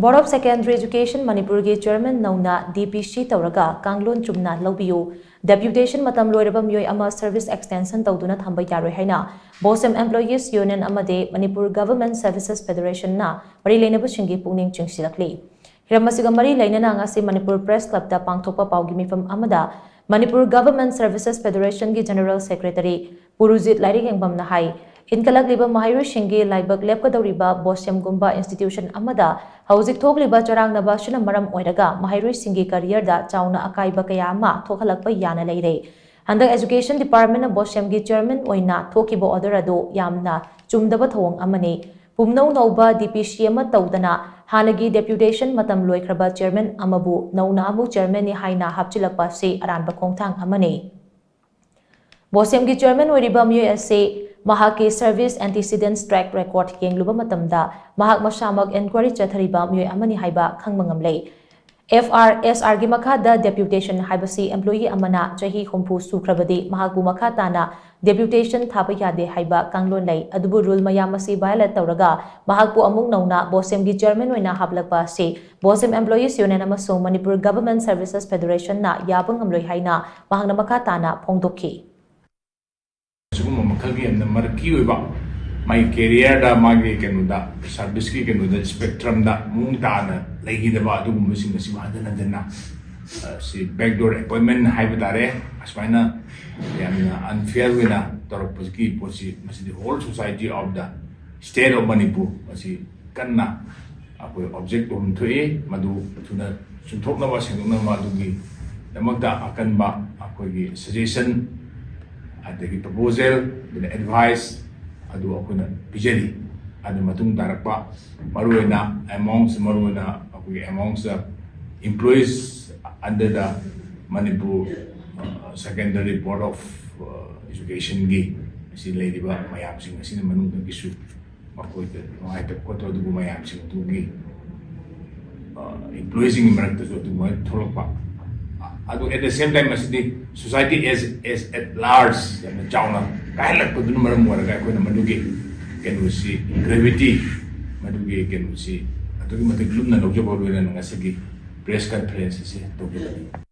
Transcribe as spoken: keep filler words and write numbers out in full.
Board of Secondary Education ꯃꯅꯤꯄꯨꯔꯒꯤ chairman ꯅꯧꯅ ꯗꯤ ꯄꯤ ꯁꯤ ꯇꯧꯔꯒ ꯀꯥꯡꯂꯣꯟ ꯆꯨꯝꯅ ꯂꯧꯕꯤꯌꯨ꯫ ꯗꯦꯄ꯭ꯌꯨꯇꯦꯁꯟ ꯃꯇꯝ ꯂꯣꯏꯔꯕ ꯃꯤꯑꯣꯏ ꯑꯃ ꯁꯔꯚꯤꯁ ꯑꯦꯛꯁꯇꯦꯟꯁꯟ ꯇꯧꯗꯨꯅ ꯊꯝꯕ ꯌꯥꯔꯣꯏ ꯍꯥꯏꯅ ꯕꯣꯁꯦꯝ ꯑꯦꯝꯄ꯭ꯂꯣꯌꯤꯁ ꯌꯨꯅꯤꯌꯟ ꯑꯃꯗꯤ ꯃꯅꯤꯄꯨꯔ ꯒꯚꯔꯟꯃꯦꯟꯠ ꯁꯔꯚꯤꯁꯦꯁ ꯐꯦꯗꯔꯦꯁꯟꯅ ꯃꯔꯤ ꯂꯩꯅꯕꯁꯤꯡꯒꯤ ꯄꯨꯛꯅꯤꯡ ꯆꯤꯡꯁꯤꯜꯂꯛꯂꯤ꯫ ꯍꯤꯔꯝ ꯑꯁꯤꯒ ꯃꯔꯤ ꯂꯩꯅꯅ ꯉꯁꯤ ꯃꯅꯤꯄꯨꯔ ꯄ꯭ꯔꯦꯁ ꯀ꯭ꯂꯕꯇ ꯄꯥꯡꯊꯣꯛꯄ ꯄꯥꯎꯒꯤ ꯃꯤꯐꯝ ꯑꯃꯗ ꯃꯅꯤꯄꯨꯔ ꯒꯚꯔꯟꯃꯦꯟꯠ ꯁꯔꯚꯤꯁꯦꯁ ꯐꯦꯗꯔꯦꯁꯟꯒꯤ ꯖꯦꯅꯔꯦꯜ ꯁꯦꯀ꯭ꯔꯦꯇꯔꯤ ꯄꯨꯔꯨꯖꯤꯠ ꯂꯥꯏꯔꯦꯡꯕꯝꯅ ꯍꯥꯏ, ꯏꯟꯈꯠꯂꯛꯂꯤꯕ ꯃꯍꯩꯔꯣꯏꯁꯤꯡꯒꯤ ꯂꯥꯏꯕꯛ ꯂꯦꯞꯀꯗꯧꯔꯤꯕ ꯕꯣꯁꯦꯝꯒꯨꯝꯕ ꯏꯟꯁꯇꯤꯇ꯭ꯌꯨꯁꯟ ꯑꯃꯗ ꯍꯧꯖꯤꯛ ꯊꯣꯛꯂꯤꯕ ꯆꯔꯥꯡꯅꯕ ꯑꯁꯤꯅ ꯃꯔꯝ ꯑꯣꯏꯔꯒ ꯃꯍꯩꯔꯣꯏꯁꯤꯡꯒꯤ ꯀꯔꯤꯌꯔꯗ ꯆꯥꯎꯅ ꯑꯀꯥꯏꯕ ꯀꯌꯥ ꯑꯃ ꯊꯣꯛꯍꯜꯂꯛꯄ ꯌꯥꯅ ꯂꯩꯔꯦ꯫ ꯍꯟꯗꯛ ꯑꯦꯖꯨꯀꯦꯁꯟ ꯗꯤꯄꯥꯔꯠꯃꯦꯟꯠꯅ ꯕꯣꯁꯦꯝꯒꯤ ꯆꯤꯌꯔꯃꯦꯟ ꯑꯣꯏꯅ ꯊꯣꯛꯈꯤꯕ ꯑꯣꯔꯗꯔ ꯑꯗꯨ ꯌꯥꯝꯅ ꯆꯨꯝꯗꯕ ꯊꯧꯑꯣꯡ ꯑꯃꯅꯤ꯫ ꯄꯨꯝꯅꯧ ꯅꯧꯕ ꯗꯤ ꯄꯤ ꯁꯤ ꯑꯃ ꯇꯧꯗꯅ ꯍꯥꯟꯅꯒꯤ ꯗꯦꯄ꯭ꯌꯨꯇꯦꯁꯟ ꯃꯇꯝ ꯂꯣꯏꯈ꯭ꯔꯕ ꯆꯤꯌꯔꯃꯦꯟ ꯑꯃꯕꯨ ꯅꯧꯅ ꯑꯃꯨꯛ ꯆꯤꯌꯔꯃꯦꯟꯅꯤ ꯍꯥꯏꯅ ꯍꯥꯞꯆꯤꯜꯂꯛꯄ ꯑꯁꯤ ꯑꯔꯥꯟꯕ ꯈꯣꯡꯊꯥꯡ ꯑꯃꯅꯤ꯫ ꯕꯣꯁꯦꯝꯒꯤ ꯆꯤꯌꯔꯃꯦꯟ ꯑꯣꯏꯔꯤꯕ ꯃꯤꯑꯣꯏ ꯑꯁꯤ ꯃꯍꯥꯛꯀꯤ ꯁꯔꯚꯤꯁ ꯑꯦꯟꯇꯤꯁꯤꯗꯦꯟꯠꯁ ꯇ꯭ꯔꯦꯛ ꯔꯦꯀꯣꯔꯗ ꯌꯦꯡꯂꯨꯕ ꯃꯇꯝꯗ ꯃꯍꯥꯛ ꯃꯁꯥꯃꯛ ꯏꯟꯀ꯭ꯋꯥꯏꯔꯤ ꯆꯠꯊꯔꯤꯕ ꯃꯤꯑꯣꯏ ꯑꯃꯅꯤ ꯍꯥꯏꯕ ꯈꯪꯕ ꯉꯝꯂꯦ꯫ ꯑꯦꯐ ꯑꯥꯔ ꯑꯦꯁ ꯑꯥꯔꯒꯤ ꯃꯈꯥꯗ ꯗꯦꯄ꯭ꯌꯨꯇꯦꯁꯟ ꯍꯥꯏꯕꯁꯤ ꯑꯦꯝꯄ꯭ꯂꯣꯌꯤ ꯑꯃꯅ ꯆꯍꯤ ꯍꯨꯝꯐꯨ ꯁꯨꯈ꯭ꯔꯕꯗꯤ ꯃꯍꯥꯛꯄꯨ ꯃꯈꯥ ꯇꯥꯅ ꯗꯦꯄ꯭ꯌꯨꯇꯦꯁꯟ ꯊꯥꯕ ꯌꯥꯗꯦ ꯍꯥꯏꯕ ꯀꯥꯡꯂꯣꯟ ꯂꯩ꯫ ꯑꯗꯨꯕꯨ ꯔꯨꯜ ꯃꯌꯥꯝ ꯑꯁꯤ ꯚꯥꯏꯑꯣꯂꯦꯠ ꯇꯧꯔꯒ ꯃꯍꯥꯛꯄꯨ ꯑꯃꯨꯛ ꯅꯧꯅ ꯕꯣꯁꯦꯝꯒꯤ ꯆꯤꯌꯔꯃꯦꯟ ꯑꯣꯏꯅ ꯍꯥꯞꯂꯛꯄ ꯑꯁꯤ ꯕꯣꯁꯦꯝ ꯑꯦꯝꯄ꯭ꯂꯣꯌꯤꯁ ꯌꯨꯅꯤꯌꯟ ꯑꯃꯁꯨꯡ ꯃꯅꯤꯄꯨꯔ ꯒꯚꯔꯟꯃꯦꯟꯠ ꯁꯔꯚꯤꯁꯦꯁ ꯐꯦꯗꯔꯦꯁꯟꯅ ꯌꯥꯕ ꯉꯝꯂꯣꯏ ꯍꯥꯏꯅ ꯃꯍꯥꯛꯅ ꯃꯈꯥ ꯇꯥꯅ ꯐꯣꯡꯗꯣꯛꯈꯤ꯫ ꯁꯤꯒꯨꯝꯕ ꯃꯈꯜꯒꯤ ꯌꯥꯝꯅ ꯃꯔꯀꯤ ꯑꯣꯏꯕ, ꯃꯥꯒꯤ ꯀꯦꯔꯤꯌꯔꯗ, ꯃꯥꯒꯤ ꯀꯩꯅꯣꯗ, ꯁꯔꯚꯤꯁꯀꯤ ꯀꯩꯅꯣꯗ, ꯁ꯭ꯄꯦꯛꯇ꯭ꯔꯝꯗ ꯃꯑꯣꯡ ꯇꯥꯅ ꯂꯩꯈꯤꯗꯕ ꯑꯗꯨꯒꯨꯝꯕꯁꯤꯡ ꯑꯁꯤꯕꯨ ꯍꯟꯖꯤꯟ ꯍꯟꯖꯤꯟꯅ, ꯑ, ꯁꯤ ꯕꯦꯛꯗꯣꯔ ꯑꯦꯄꯣꯏꯟꯃꯦꯟ ꯍꯥꯏꯕ ꯇꯥꯔꯦ, ꯑꯁꯨꯃꯥꯏꯅ ꯌꯥꯝꯅ ꯑꯟꯐꯤꯌꯔ ꯑꯣꯏꯅ ꯇꯧꯔꯛꯄꯒꯤ ꯄꯣꯠꯁꯤ, ꯃꯁꯤꯗꯤ whole society of the state of Manipur ꯃꯁꯤ ꯀꯟꯅ ꯑꯩꯈꯣꯏ ꯑꯣꯕꯖꯦꯛ ꯇꯧꯐꯝ ꯊꯣꯛꯏ꯫ ꯃꯗꯨ ꯊꯨꯅ ꯆꯨꯝꯊꯣꯛꯅꯕ, ꯁꯦꯡꯗꯣꯛꯅꯕ ꯑꯗꯨꯒꯤꯗꯃꯛꯇ ꯑꯀꯟꯕ ꯑꯩꯈꯣꯏꯒꯤ ꯁꯖꯦꯁꯟ, ꯑꯗꯒꯤ ꯄ꯭ꯔꯄꯣꯖꯦꯜ, ꯑꯗꯨꯅ ꯑꯦꯗꯚꯥꯏꯁ ꯑꯗꯨ ꯑꯩꯈꯣꯏꯅ ꯄꯤꯖꯔꯤ꯫ ꯑꯗꯨ ꯃꯇꯨꯡ ꯇꯥꯔꯛꯄ ꯃꯔꯨꯑꯣꯏꯅ ꯑꯦꯃꯥꯎꯟꯁ, ꯃꯔꯨꯑꯣꯏꯅ ꯑꯩꯈꯣꯏꯒꯤ ꯑꯦꯃꯥꯎꯟꯁꯇ employees under the Manipur, uh, Secondary Board of, uh, Educationꯒꯤ ꯑꯁꯤ ꯂꯩꯔꯤꯕ ꯃꯌꯥꯝꯁꯤꯡ ꯑꯁꯤꯅ ꯃꯅꯨꯡꯗꯒꯤꯁꯨ ꯃꯈꯣꯏꯗ ꯅꯨꯡꯉꯥꯏꯇꯕ ꯈꯣꯠꯇꯕ ꯑꯗꯨꯒꯨꯝꯕ ꯃꯌꯥꯝꯁꯤꯡ ꯑꯗꯨꯒꯤ, ꯑ, employeeꯁꯤꯡꯒꯤ ꯃꯔꯛꯇꯁꯨ ꯑꯗꯨꯃꯥꯏꯅ ꯊꯣꯛꯂꯛꯄ꯫ ꯑꯗꯨ at the same time ꯃꯁꯤꯗꯤ society as, as at large ꯌꯥꯝꯅ ꯆꯥꯎꯅ ꯀꯥꯏꯍꯜꯂꯛꯄꯗꯨꯅ ꯃꯔꯝ ꯑꯣꯏꯔꯒ ꯑꯩꯈꯣꯏꯅ ꯃꯗꯨꯒꯤ ꯀꯩꯅꯣꯁꯤ, gravity, ꯃꯗꯨꯒꯤ ꯀꯩꯅꯣꯁꯤ ꯑꯗꯨꯛꯀꯤ ꯃꯇꯤꯛ ꯂꯨꯝꯅ ꯂꯧꯖꯕ ꯂꯣꯏꯅꯅ ꯉꯁꯤꯒꯤ press conference ꯑꯁꯤ ꯇꯧꯖꯕꯅꯤ꯫